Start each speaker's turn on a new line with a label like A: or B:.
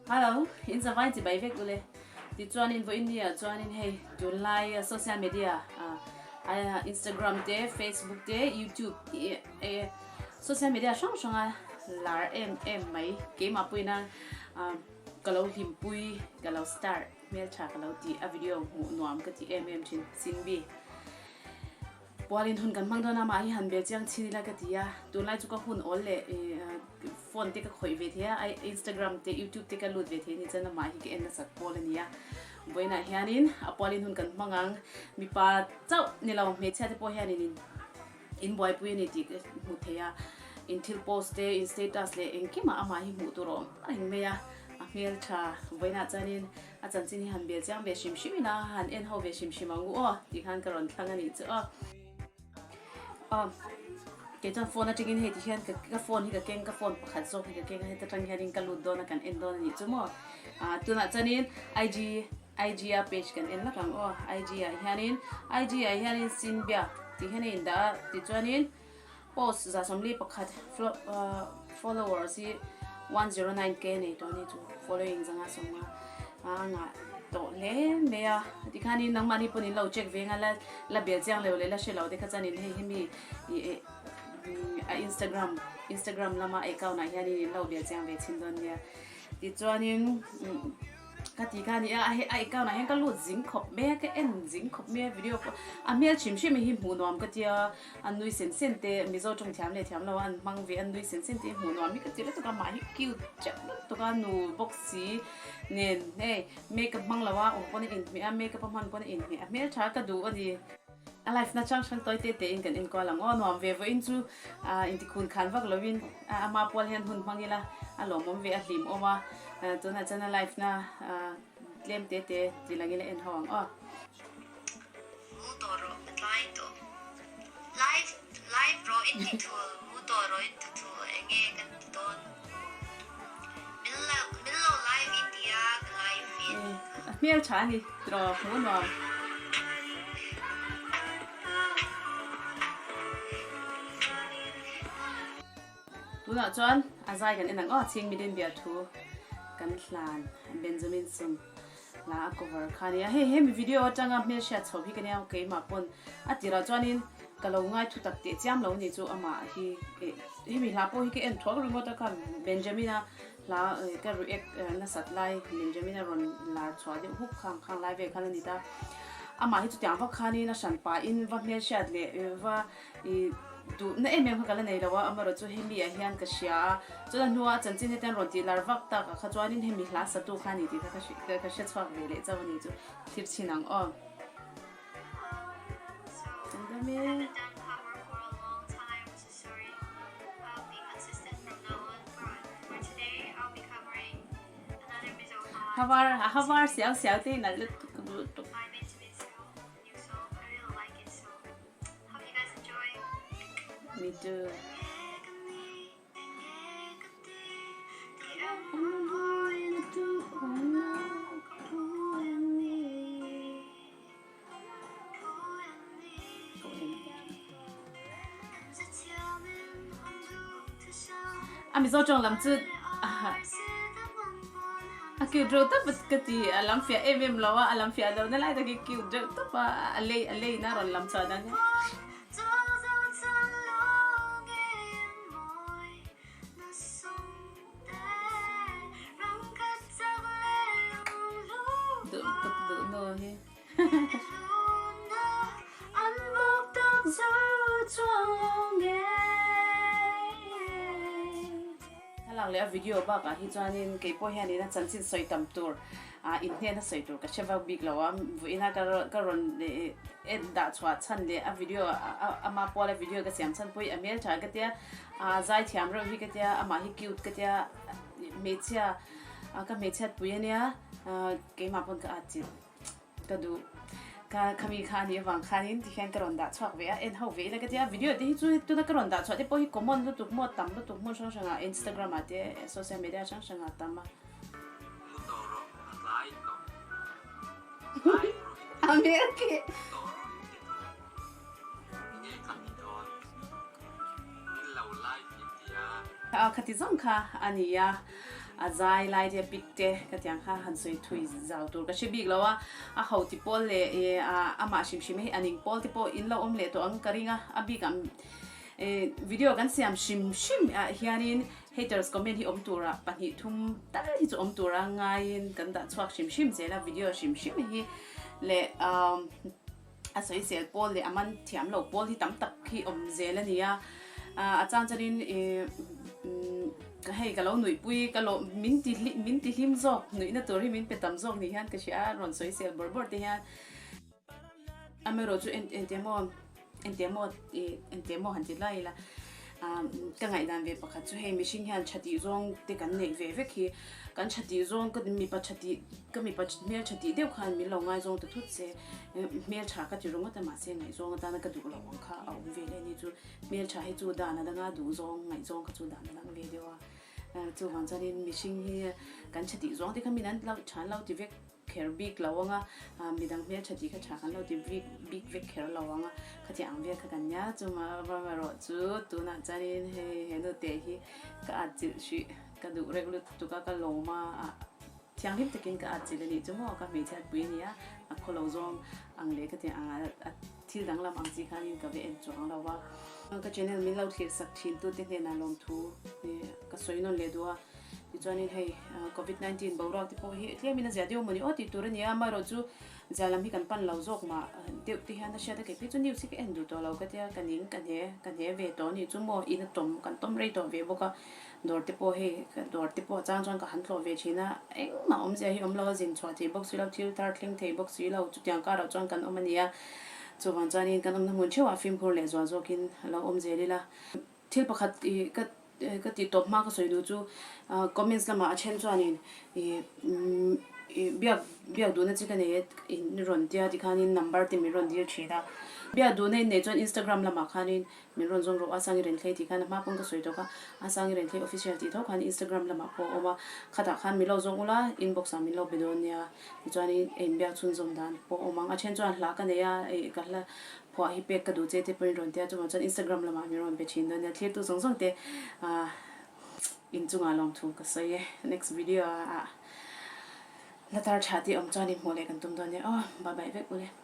A: Hello, in zavai chi bai vek ule. Tichuanin vawiin ni ah chuanin hei tunlai social media ah Instagram te, Facebook te, YouTube te social media hrang hrang a lar em em mai keimah pawhin a ka lo hlimpui ka lo star hmeltha ka lo tih a video hmuh nuam ka tih em em thin Sinbi. Pualin hun kan hmang dawn a, mah hi han bel chiang chin ila ka ti a, tunlai chu ka hun awl leh phone te ka khawih ve thei a, Instagram te YouTube te ka lut ve thei a ni chuan amah hi ka en nasat pawl a ni a, vawiinah hianin a pualin hun kan hmang ang, mipa chauh ni lo hmeichhia te pawh hianin in buaipui a ni tih ka hmu thei a, in thil post te in status leh engkimah amah hi hmuh tur a awm reng mai a, a hmeltha vawiinah chuanin. A chanchin hi han bel chiang ve hrim hrim ina han en ho ve hrim hrim ang u aw tih khan ka rawn thlang a nih chu aw. Aw kei chuan phone atangin hei ti hian ka ka phone hi ka keng ka phone pakhat zawk hi ka keng a heta tang hianin ka lut dawn a kan en dawn a nih chu maw. Ah tunah chuanin IG IG a page kan en lak ang aw IG ah hianin IG ah hianin Sinbia tih hian a indah a tichuanin Post 141 followers hi 109k nei tawh a ni chu following zanga sawma a ngah tawh hle mai a tikhanin nangmahni pawn in lo check ve anga la la bel chiang lo leh la hre lo te kha chuanin hei hi mi ih a instagram instagram lama account ah hianin in lo bel chiang ve chhin dawn nia tichuanin. Ka ti kha a ni a, hei a account ah hian ka lut zing khawp mai a, ka en zing khawp mai a video pawh a hmel hrim hrim hi hmuh nuam ka tia, a nui sen sen te Mizo tawng thiam leh thiam lo a an hmang ve a nui sen sen te hi hmuh nuam hi ka ti lutuk a, mah hi cute teuh lutuk a nu bawk si nen hei makeup hmang lo a awm pawn a inhmeh a makeup a hman pawn a inhmeh a hmeltha ka duh a ni. A life na chang hrang tawi te te in kan enkual ang aw nuam ve vawiin chu intikhun khan vak lo in ama pual hian hun hmang ila a lawmawm ve a hlim awm a tunah chuan a life na tlem te te ti lang ila en ho ang aw.
B: Mu tawh rawh a tlai tawh. Live live rawh in ti thul mu tawh rawh in ti thul enge kan ti dawn. Min lo min lo live in ti a ka live ve a nih kha.
A: A hmel tha a ni tiraw hmuh nuam. Tunah chuan a zai kan en ang aw Chhingmidin bialthu kan hlan Benjamin Sum hla a cover kha a nia hei hemi video atanga hmelhriat chho hi ka nia keimah pawn a tirah chuanin ka lo ngai thu tak teh chiam lo ni chu amah hi hemi hla pawh hi ka en thuak ringawt a kha Benjamin-a hla ka react nasat lai Benjamin-a rawn lar chhuah deuh huk khang khang lai vel khan a ni ta amah hi chutiang vak khanin a hran pahin va hmelhriat leh va ih Duhna em em kha ka la nei lo a, amaherawhchu hemi ah hian ka hria a, chuan a hnua chanchin hetiang rawn tih lar vak tak ah kha chuanin hemi hla satu kha a ni tih kha ka hre chhuak ve leh chauh a ni chu thlir chhin ang aw. Havar havar siau siau te in a lutuk lutuk. Me too. A Mizo tawng lam chu a cute reuh tawp ka ti a lam fiah em em lo a a lam fiah lo na lai tak hi cute reuh tawp a a lei a lei in a rawn lam chhuah dan hi. Duh tuk duh nu hi. Thlalak leh a video bakah hi chuanin kei pawh hianin a chanchin sawi tam tur ah inhnena sawi tur ka hre vak bik lo a, vawiina ka ka rawn en dah chhuah chhan leh a video ama puala video ka siam chhan pawh hi a hmeltha ka tia, ah zaithiam reuh hi ka tia, amah hi cute ka tia, hmeichhia ka hmeichhiat pui ania keimah pawn ka at chilh. Ka duh. Ka khami kha a nih avang khanin tikhian ka rawn dah chhuak ve a, en ho ve ila ka ti a, video te hi chu tuna ka rawn dah chhuah te pawh hi common lutuk maw tam lutuk hmun hrang hrangah Instagram ah te social media hrang hrangah tam a.
C: Mu tawh rawh a tlai tawh. Tlai rawh in ti
A: A hmel khi.
C: Mu tawh rawh in ti tawh. Enge ka ti dawn. Min lo live in ti a.
A: Khati zawng kha a ni a. A zai lai te pic te ka tiang kha han sawi thui zau tur ka hre bik lo a, a ho ti pawl leh ih amah hrim hrim hi a ning pawl te pawh in lo awm leh tawh ang ka ring a, a bik ah video kan siam hrim hrim ah hianin haters comment hi awm tura pahnih thum tal hi chu awm tura ngaiin kan dah chhuak hrim hrim zel a video hrim hrim hi leh a sawisel pawl leh a man thiam lo pawl hi tam tak hi awm zel a ni a, a chang chuanin ih hei ka lo nuihpui ka lo min ti min ti hlim zawk nuihna tur hi min pe tam zawk ni hian ka hria a rawn sawisel bawrh bawrh te hian amaherawh chu en engtiang maw engtiang maw ih engtiang maw han ti lai ila ka ngaihdan ve pakhat chu hei mihring hian tha tih zawng te kan neih ve vek hi kan tha tih zawng ka mipa tha tih ka mipa hmel tha tih deuh khan min lo ngaizawng ta thut se hmel tha ka ti ringawt a mahse ngaihzawng atana ka duh loh ang kha a awm ve leh a ni chu hmel tha hi chu dan a danga duh zawng ngaihzawng kha chu dan a dang ve deuh a chuvang chuanin mihring hi kan tha tih zawng te kha min an lo tha an lo ti vek kher bik lo ang a, midang hmeltha tih kha tha kan lo ti bik bik vek kher lo ang a, khatiang ang vel kha kan nia chuma ram erawh chu tunah chuanin hei he nute hi ka atchilh hrih ka duh rek lutuk a ka lawm a thianghlim takin ka atchilh a nih chu maw ka hmeichhiat pui a nia a khawlo zawng ang leh khatiang ang a thil danglam ang chi khanin ka ve en chuang lo a ka channel min lo thlir sak thin tute hnenah lawmthu ka sawi nawn leh duh a. Tichuanin hei Covid 19 boruak te pawh hi tlemin a zia deuh mawni aw tih tur a ni a, amaherawh chu zia lam hi kan pan lo zawk mah deuh te hian a hriat a, kei phei chu news hi ka en duh tawh lo ka tia ka ning ka hne ka hne ve tawh a nih chu maw in a tawm kan tawm rei tawh ve bawk a, dawr te pawh hei dawr te pawh a chang chuan ka han tlawh ve thin a, engmah awmzia hi awm lo a zin chhuah thei bawk si lo thil thar thleng thei bawk si lo chutiang karah chuan kan awm a ni a, chuvang chuanin kan awmna hmun theuhah fimkhur leh zual zawkin a lo awm zel ila. Thil pakhat ih ka ka tih tawp hma ka sawi duh chu comments lamah a then chuanin ih ih biak biak duhna chi ka nei e in rawn tia tikhanin number te min rawn dil thin a biak duhna in nei chuan Instagram lamah khanin min rawn zawm rawh a Sangi Renthlei tih khan a hma pawn ka sawi tawk a a Sangi Renthlei official tih tho khan Instagram lamah pawh a awm a khatah khan min lo zawng ula inbox ah min lo be dawn nia tichuanin a inbiak chhunzawm dan pawh a awm ang a then chuan hla ka nei a ih ka hla Phuah hi pek ka duh che te pawhin rawn ti a, chuvang chuan Instagram lamah min rawn be thin dawn nia, thlirtu zawng zawng te ah inchungah lawmthu ka sawi e, next video ah la tar tha tih awm chuan inhmuh leh kan tum dawn nia aw, bye bye vek ule.